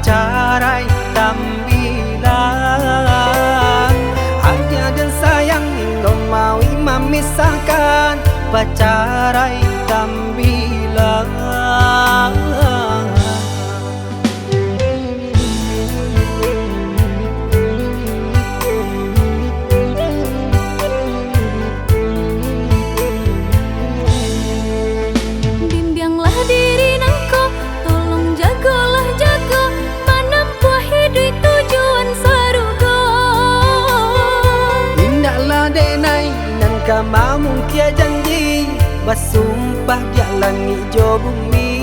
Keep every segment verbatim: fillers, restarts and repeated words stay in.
Pacarai tambilang, adia den sayang, inggo mauik mamisahkan. Pacarai tambilang. Bimbianglah diri nangko, tolong jagolah jago, manampuah iduik tujuan sarugo. Indaklah denai nan ka mamungkia janji, basumpah diak langik jo bumi.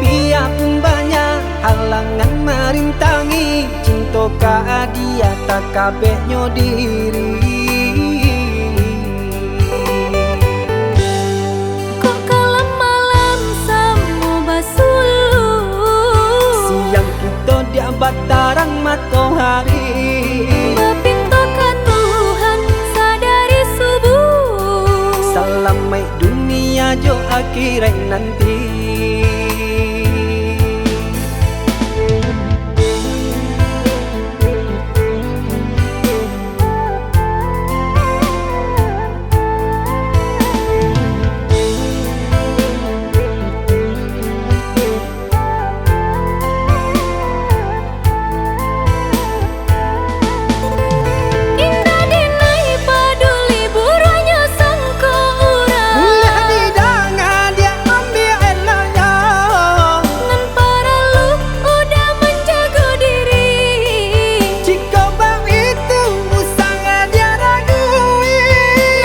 Biapun banyak halangan marintangi, cinto ka adia takabeknyo diri. Kok kalam malam samo basuluh, siang kito diak batarang matohari. Bapinto ka Tuhan sadari subuh, salamaik dunia jo akhirat nanti. Indak dinai paduli buruahnyo sangko urang. Ulah didanga diak ambiak eloknyo. Nan paralu udah manjago diri. Jikok baitu usah diak ragui.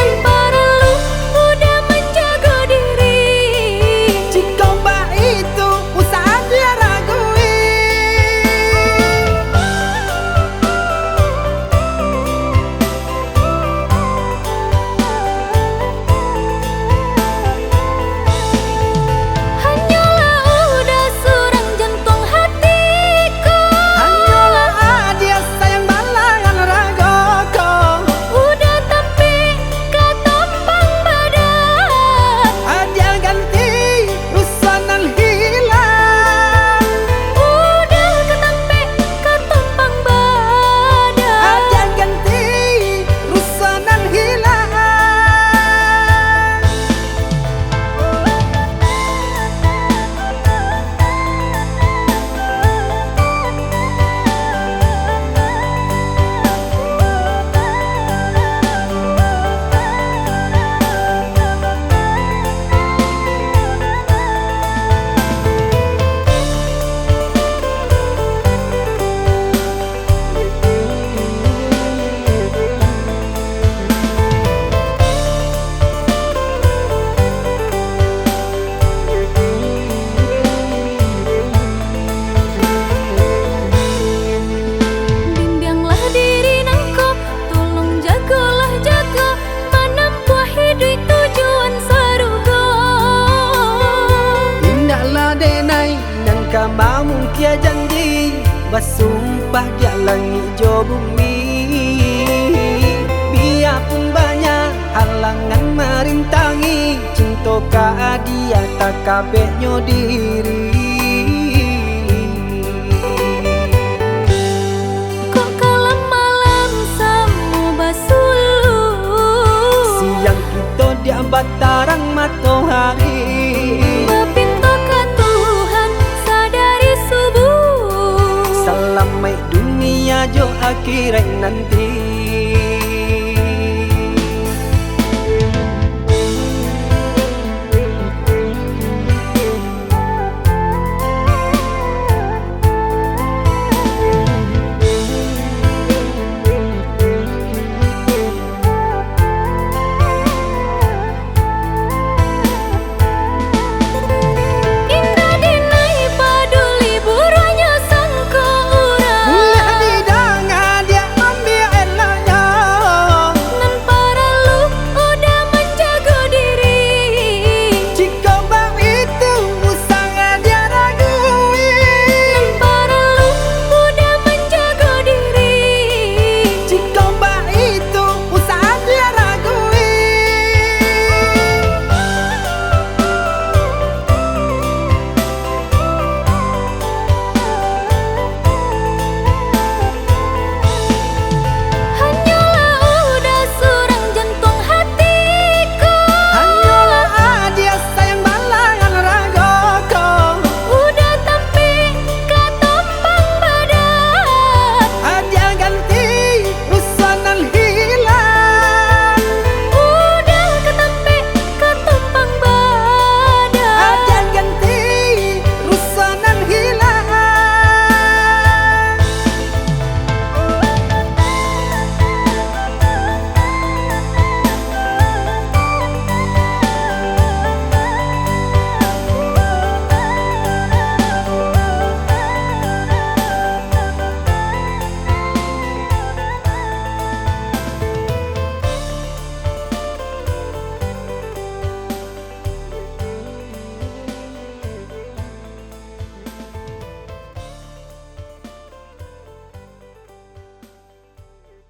Nan paralu udah manjago diri. Jikok baitu usah diak ragui. Hanyolah udah surang jantuang hatiku. Hanyolah adia sayang balangan ragoku. Udah tampek ka tompang badan. Adia ganti ruso nan hilang. Udah ka tampek ka tompang badan. Adia ganti ruso nan hilang. Bimbianglah diri nangko, tolong jagolah jago, manampuah iduik tujuan sarugo. Indaklah denai nan ka mamungkia janji, basumpah diak langik jo bumi. Biapun banyak halangan marintangi, cinto ka adia takabeknyo diri. Kok kalam malam samo basuluh. Siang kito diak batarang matohari. Bapinto ka Tuhan sadari subuh. Salamaik dunia jo akhirat nanti.